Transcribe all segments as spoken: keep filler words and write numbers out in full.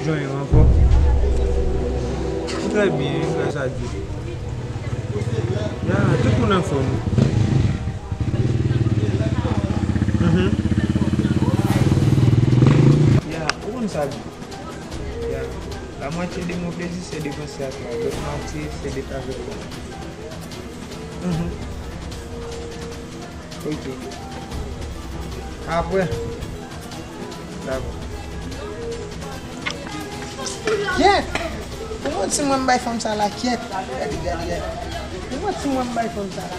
Jan yo ankò? Trè byen, gras a Dye. Ya, tout moun anfòm. Mhm. Ya, ou konn sa byen. Ya, la mwatye de mon plezi se de panse a twa, lòt mwatye se de travay la. Mhm. Ok. Apre. Dakò. Kyèt! Pou mwen ti mwen m bay fanm sa la, kyèt! Gade, gade, gade. Pou mwen ti mwen m bay fanm sa la.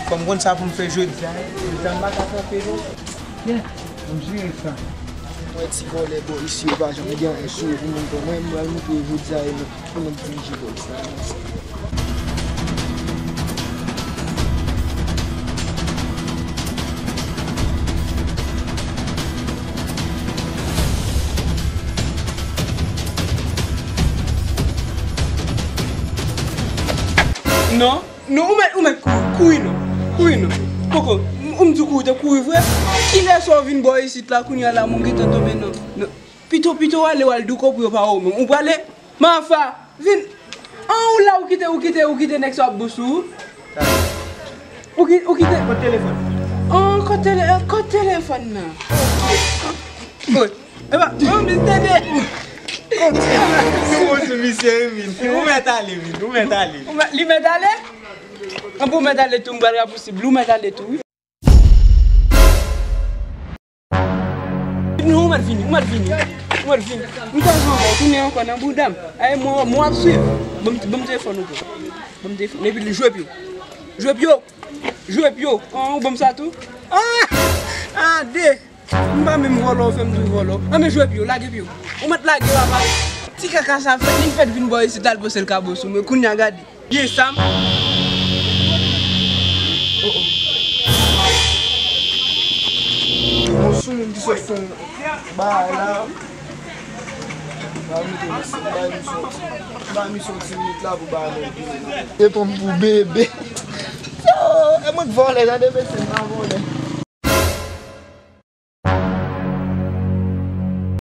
Fò m konn sa pou m fè jodi a. Jodi a m pa ka kanpe non. Kyèt! M jere sa. Mwen ti vòlè bò isi yo pa janm gen anyen sou yo pou moun pran. Mwen m pral montre yo jodi a e mwen. Pou nèg dirije bòs la. Non, non, ou mèt, ou mèt kou-, kouri non. Kouri non. Koko, m, ou m di w kouri, te kouri vre. Kilès w vin bò isit la, kounye a la, moun gentan tonbe nan, nan. Pito, pito w ale, w al douko pou yo pa wè w menm. Ou prale? Mafa, vin. An, ou la, ou kite, ou kite, ou kite nèg sa ap bous ou. Ou ki-, ou kite. Kot telefòn? An, kot tele-, kot telefòn nan? Bon, epa, bon, misye de. Ou montre misye, wi, vin. Ou mèt ale, vin. Ou mèt ale. Ou mèt, li mèt ale? An, pou mèt ale tou, m pral rapousib. Ou mèt ale tou, wi. Non, ou mèt vini, ou mèt vini, ou mèt vini. M ta jwe ankò, tounen ankò nan bouda m. Ay, mwen, mwen ap swiv. Ban m, ban m telefòn ou pran. Ban m telefòn. Epi li jwe pye w. Jwe pye w. Jwe pye w. An, ou ban m sa tou. Ah! Ah, de. M pa menm vòlò, ou fè m tou vòlò. An, men jwe pye w, lage pye w. Ou mèt lage, papa. Ti kaka sa fèt, li fèt vin bò isit, al poze l kabos ou, men kounye a gade. Byen sa m. Oh, oh. Bon, sou moun ki sot fè yon bagay la. Ba misye, ba misye, ba misye yon ti minit la pou ba mwen. Se pou m pou bebe. Yo, e mwen k vòlè, tande mesye, m pa vòlè.